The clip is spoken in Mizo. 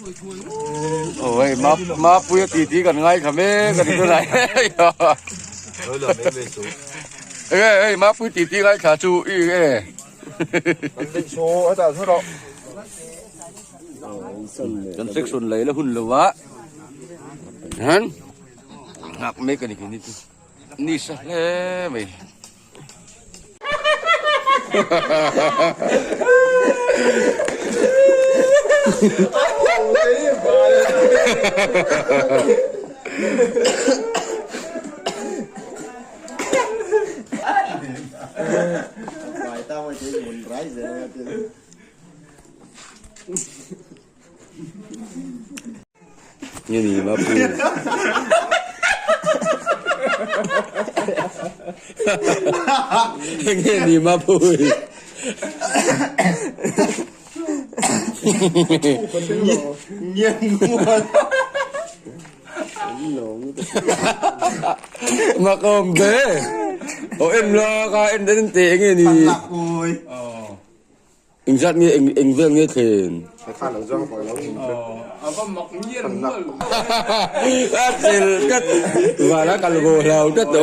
Aw hei ma mapuia titi kan ngaithla mek a ni tunah hei enge hei mapui titi ngaithla chu i e kan section lei la hun lo a han nghak mek a ni khi ni chu ni sa hle mai. Nge ni ma pu. Nge ni ma pu. Mak awm ve. Aw en la ka en en te nge ni. Engzat nge eng eng vel nge thlen? A chil tlat vana kal bo hlau tlat lo.